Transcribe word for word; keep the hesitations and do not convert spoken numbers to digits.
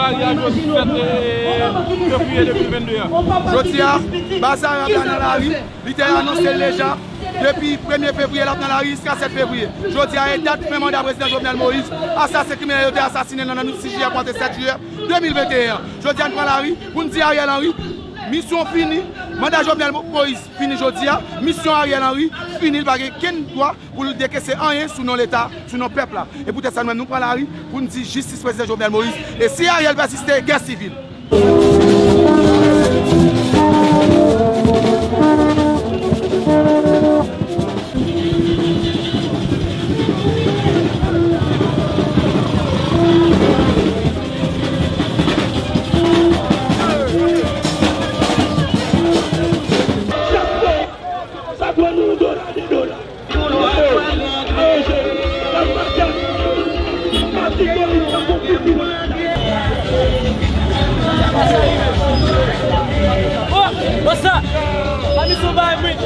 Lari a jodi sèt fevriye de mil vennde a. Jodi a, baz Arab la nan lari, li te anonse l deja. Depi premye fevriye, l ap nan lari jiska sèt fevriye. Jodi a, e dat fen manda prezidan Jovenel Moïse, asasen kriminèl yo te asasinen nan, nan nwit sis jiyè pou antre sèt jiyè de mil venteyen an. Jodi a, n pran lari pou n di Ariel Henry, misyon fini, manda Jovenel Mo-, Moïse fini jodi a, misyon Ariel Henry fini, li pa gen kenn dwa pou l dekese anyen sou non Leta, sou non pèp la. E poutèt sa, nou menm, nou pran lari pou n di jistis prezidan Jovenel Moïse. E si Ariel pèsiste, gè sivil. Sa dwe nou dola, de dola. Oh, what's up? Fami sou bay mwen.